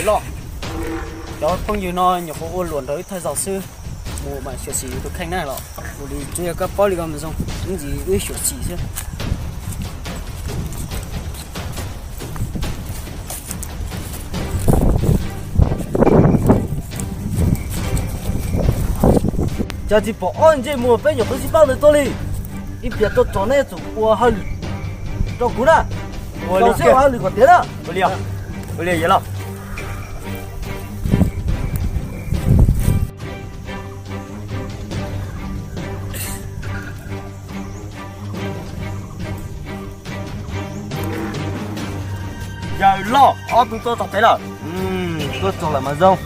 Los, cov phooj ywg no nyuam qhuav ua luam nrog wb thawj zaug xwb, mus mam xyuam xim yus tus kheej na los. Ua li tsuas yog koj paub li ko mas zoo, ib ntsis wb xyuam xim xwb. Cas tsis pom ob ntsej muag peb nyuam qhuav sib pab ntawd tuaj li? Ib pliag tuaj txog nej yuav tsum ua hauj lwm rau kuv na. Ua li, ua hauj lwm kom tiav na. Ua li, ua li los. Yawg loj, ob tug tuaj txog pem lawm. Tuaj txog lawm mas zoo.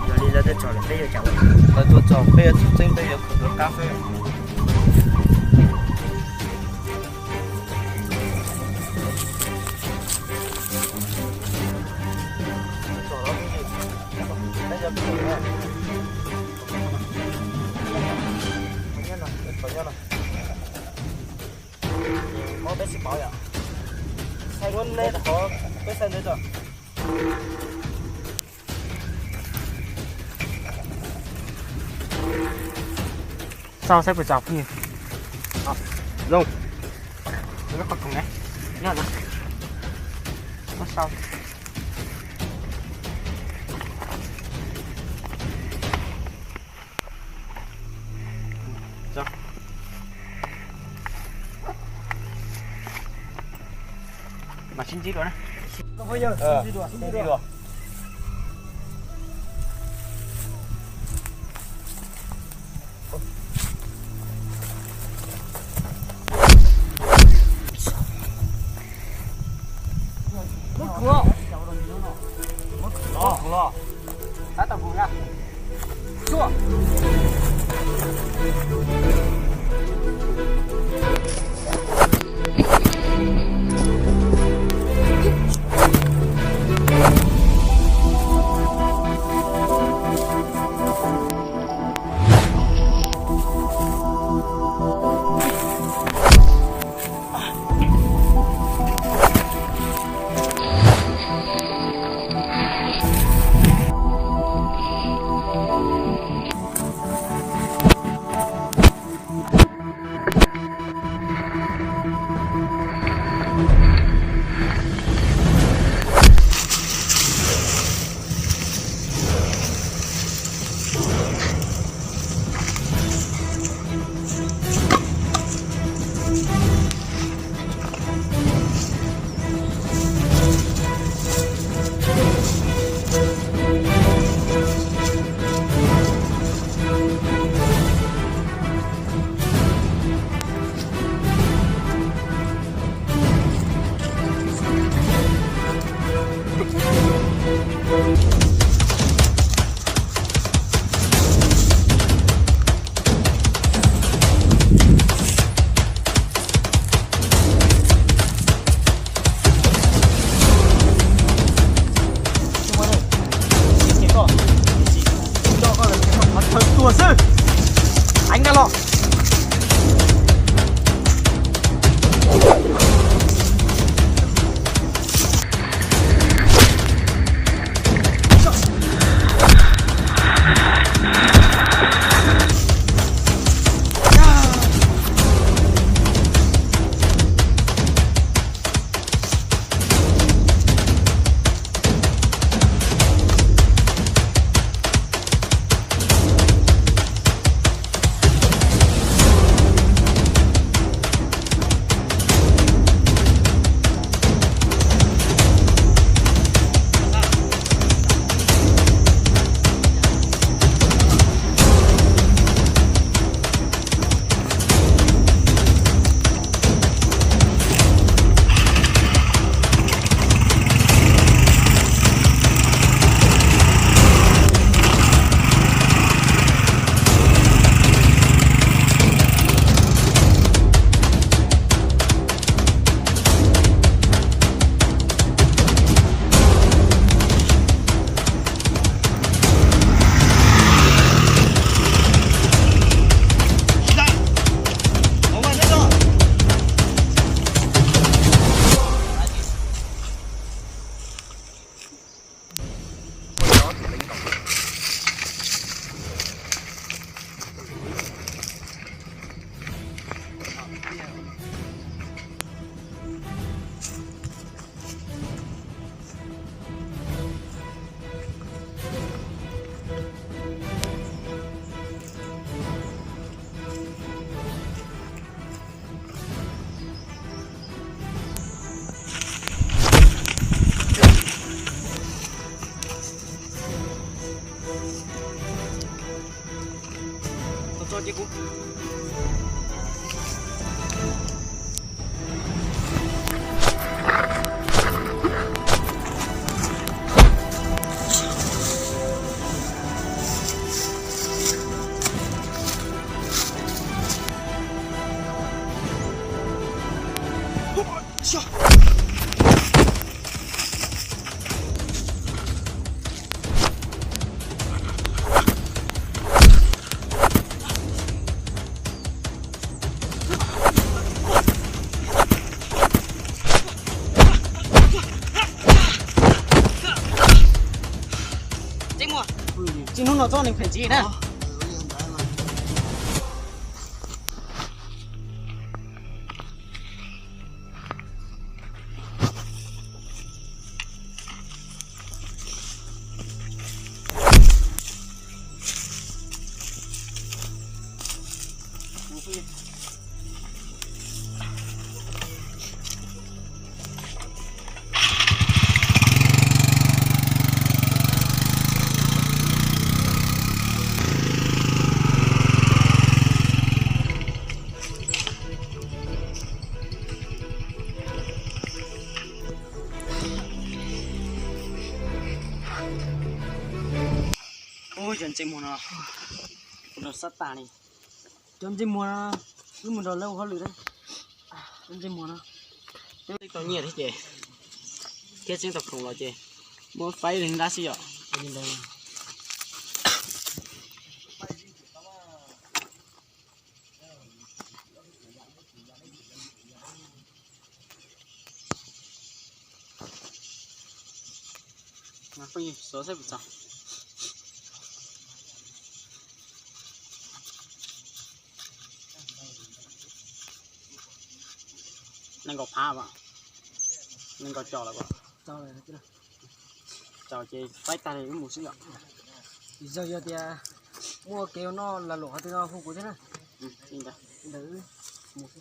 Yog li lawv tuaj txog lawm peb yuav cas? Lawv tuaj txog peb yuav tsum txeeb peb yuav khwv rov qab xwb. Muab peb sib pauv yom. Saib muab nej qhov peb saib ntawd tso. Sau saib puas tsaus phooj ywg. Zoo. Qhov khoom ne, no na. Muab sau. Mas sib ntsib dua na. Sib ntsib dua. Muab kuv, muab kuv los, tab tom kuv na. Suab. Tuag xwb. Heev na los. Tsis hnub no txob neeg phem ntxiv na. Ub, cov ntsej muag no, kuv rau sab tas li. Cov ntsej muag no, wb mus nrog lawv ua hauj lwm na. Cov ntsej muag no, twb tau nyiaj thiab ces, thiab tseeb tau khoom los ces, muab faib li nrab xwb yom. Nees nkaum phav, nees nkaum caum lawm. Caum ces faib tag li wb mus xwb yom. Yog tias muaj kev ua noj lag luam qhov twg no hu kuv thiab na. Ntawd mus xwb.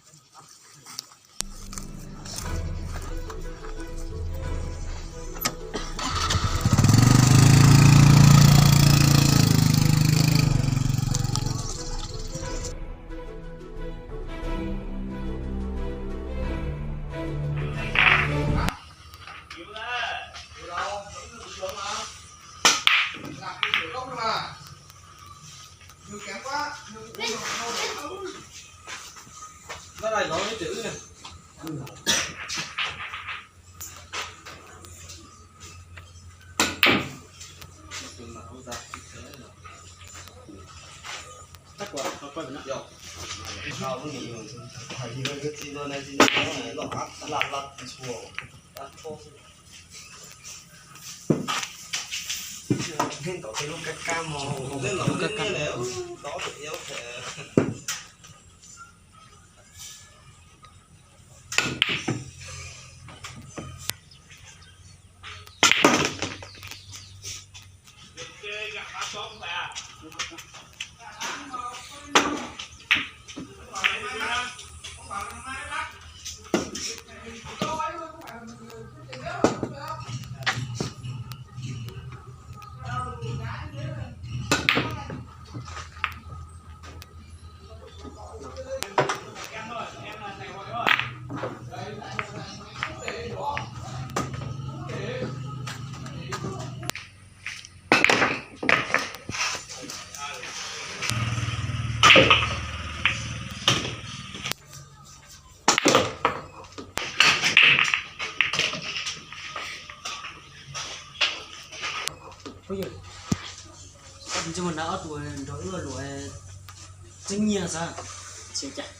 Phooj ywg, koj tus ntsej muag na ob tug nrog wb ua luam txeeb nyiaj xwb, tsis ua cas.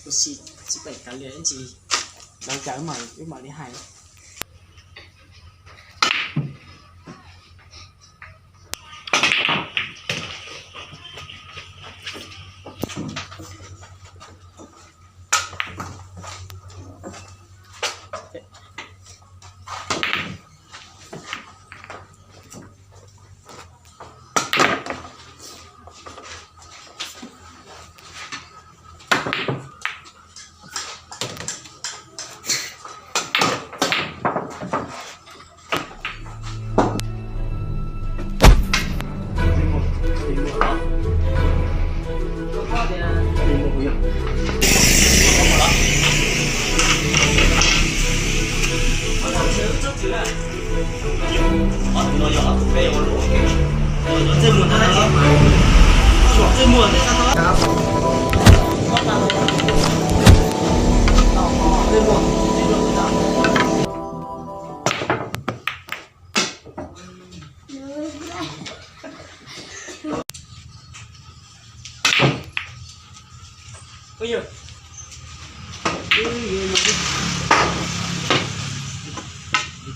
Ua si tsis pom kav liam ib ntsis, lawv cas wb mam li hais.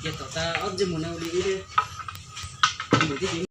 Cia tom tas ob ntsej muag no li ib, mus tib si.